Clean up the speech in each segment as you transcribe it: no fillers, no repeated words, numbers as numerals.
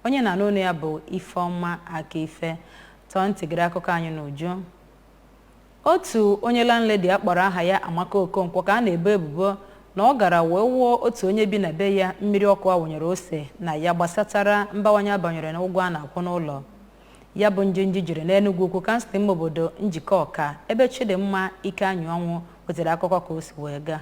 Onye na-anụ olu ya bụ Ifeọma Akaife. Tọọ ntị gere akụkọ anyị n'uju. Otu onye landlady a kpọrọ aha ya Amaka Okonkwo ka a na-ebo ebubo na ọ gara wee wụọ otu onye bi na be ya mmiri ọkụ a wụnyere ose na ya gbasatara mbawanye abanyere n'ụgwọ a na-akwụ n'ụlọ. Ya bụ njinji jiri n'Enugwu Ukwu, kansụl ime obodo Njikọka, ebe Chidimma Ikeanyịọnwụ wetara akụkọ ka o si wee gaa.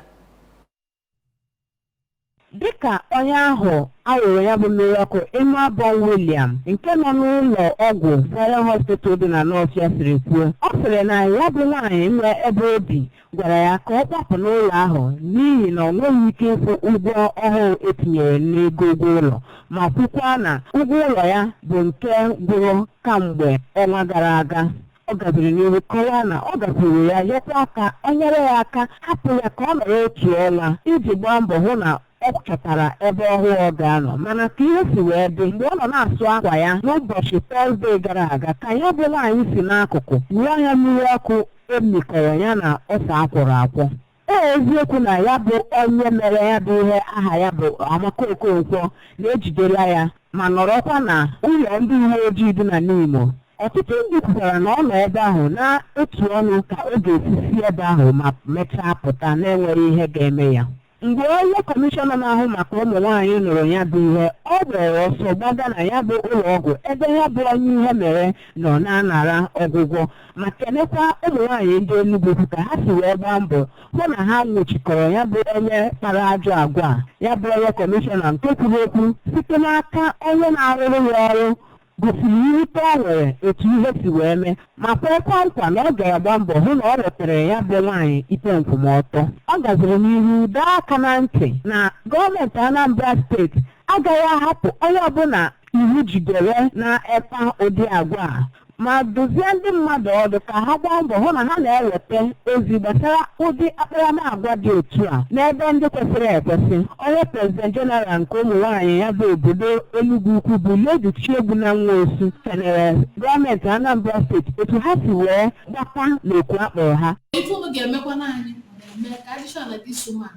Dịka onye ahụ a wụrụ ya bụ mmiri ọkụ, Imaobong William, nke nọ n'ụlọ ọgwụ Zion Hospital dị na Nawfịa, siri kwuo, ọ sịrị na ya bụ nwaanyị nwe ebe obi gwara ya ka ọ kwapụ n'ụlọ ahụ n'ihi na ọ nweghị ike ịkwụ ụgwọ ọhụụ etinyere n'ego ụgwọ ụlọ, ma kwukwa na ụgwọ ụlọ ya bụ nke gwụrụ kamgbe ọnwa gara aga. Ọ gaziri n'ihu kọwaa na ọ gakwuru ya yọkwa ka o nyere ya aka hapụ ya ka ọ nọrọ otu ọnwa iji gbaa mbọ hụ na ọ chọtara ebe ọhụụ ọ ga-anọ. Mana ka ihe si wee dị, mgbe ọ nọ na-asụ akwa ya n'ụbọchị Tọzdee gara aga, ka ya bụ nwaanyị si n'akụkụ wụọ ya mmiri ọkụ emikọrọ ya na ose akwọrọ akwọ. Ee, eziokwu na ya bụ onye mere ya bụ ihe, aha ya bụ Amaka Okonkwo, na-ejidela ya ma nọrọkwa na ụlọ ndị uwe ojii dị na Nimo. Ọtụtụ ndị kwukwara na ọ nọ ebe ahụ na-etu ọnụ ka ọ ga-esi si ebe ahụ ma mechaa pụta na-enweghị ihe ga-eme ya. Mgbe onye kọmishọna na-ahụ maka ụmụ nwaanyị nụrụ ya bụ ihe, ọ gbara ọsọ gbaga na ya bụ ụlọ ọgwụ ebe ya bụ onye ihe mere nọ na-anara ọgwụgwọ, ma kenekwa ụmụ nwaanyị ndị Enugwu ka ha si wee gbaa mbọ hụ na ha nwụchikọrọ ya bụ onye kpara ajọ agwa a. Ya bụ onye kọmishọna, nke kwuru okwu site n'aka onye na-arụrụ ya ọrụ, gosiri mwute ọ nwere etu ihe si wee mee, ma kwekwa nkwa na ọ ga-agba mbọ hụ na ọ wetere ya bụ nwaanyị ikpe nkwụmọtọ. Ọ gaziri n'ihu dọọ aka na ntị na gọọmenti Anambra Steeti agaghị ahapụ onye ọbụla iwu jidere na-ekpa ụdị agwa a, ma duzie ndị mmadụ ọdụ ka ha gbaa mbọ hụ na ha na-eweta ozi gbasara ụdị akparamagwa dị otu a n'ebe ndị kwesịrị ekwesị. Onye president general nke ụmụ nwaanyị ya bụ obodo Enugwu Ukwu, bụ Lady Chiegbuna Nwosu, kenere gọọmenti Anambra Steeti etu ha si wee gbata n'okwu akpọrọ ha. Ife unu ga-emekwana anyị na-eme ka addition na this woman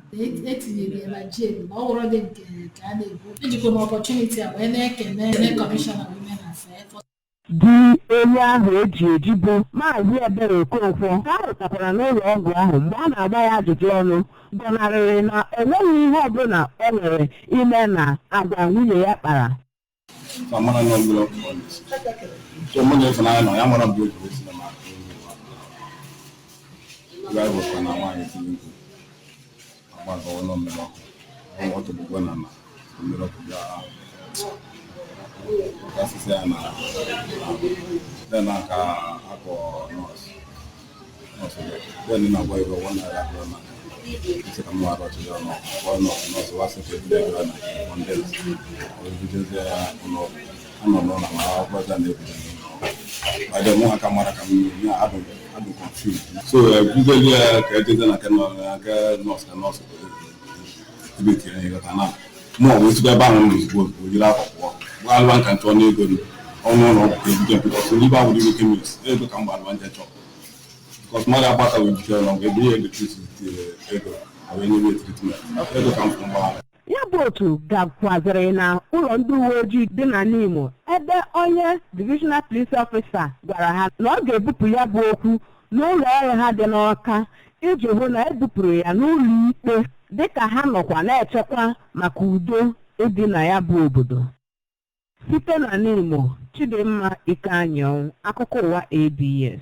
etinyere ya na jail na ọ wụrụ dị nke ka a na-ebu. Ejikwa m opportunity a wee na-ekene kọmishọna women affairs. Di onye ahụ eji eji, bụ Maazị Ebere Okonkwo, ka a rụtakwara n'ụlọ ọgwụ ahụ, mgbe a na-agba ya ajụjụ ọnụ, gọnarịrị na enweghị ihe ọbụla o nwere ime na agwa nwunye ya kpara. So amara nọ mmiri ọkụ ọ na-esi. So mụ na Ịfụnanya nọ ya mara mgbe o ji wee si na ma ya bụkwa na nwaanyị tinye mkpu agbagawa nọ mmiri ọkụ, ọ tụgbugbo na mmiri ọkụ bịa gasịsị ya na then ka akpọ nọọsụ, then na-agwa ego 1 naira abụọ na nsị ka m nwa arọchiri ọnụ kpọọ nọọsụ. Nọọsụ wasị ka ebido ego na ndị ebidozie ya ụlọ anọ n'ụlọ ma akwụkwọ na-ebido n'ụlọ ọgwụ. Mụ ha ka mara ka m ya adụ confused, so ebuzelie ya ka ejeze na nke nọọsụ, ka nọọsụ ebe tinye ya ka na mụ ọ wee sikwa ebe ahụ m ozugbo ozugbo jiri akwa pụọ gbalụwa nka nchọ n'ego ọnụ ụlọ ọgwụ ka ebute, because n'ibe ahụ dị chemist ego ka m gbalụwa nje chọ, because mmadụ agbata wee butere ụlọ ọgwụ ebunye electricity ego wee nye treatment ego ka m fụ mgbagharị. Ya bụ otu gakwaziri na ụlọ ndị uwe ojii dị na Nimo, ebe onye divisional police officer gwara ha na ọ ga-ebupụ ya bụ okwu n'ụlọ ọrụ ha dị n'Ọka iji hụ na ebupụrụ ya n'ụlọ ikpe, dịka ha nọkwa na-echekwa maka udo ịdị na ya bụ obodo. Site na Nimo, Chidimma Ikeanyịọnwụ, akụkọ ụwa ABS.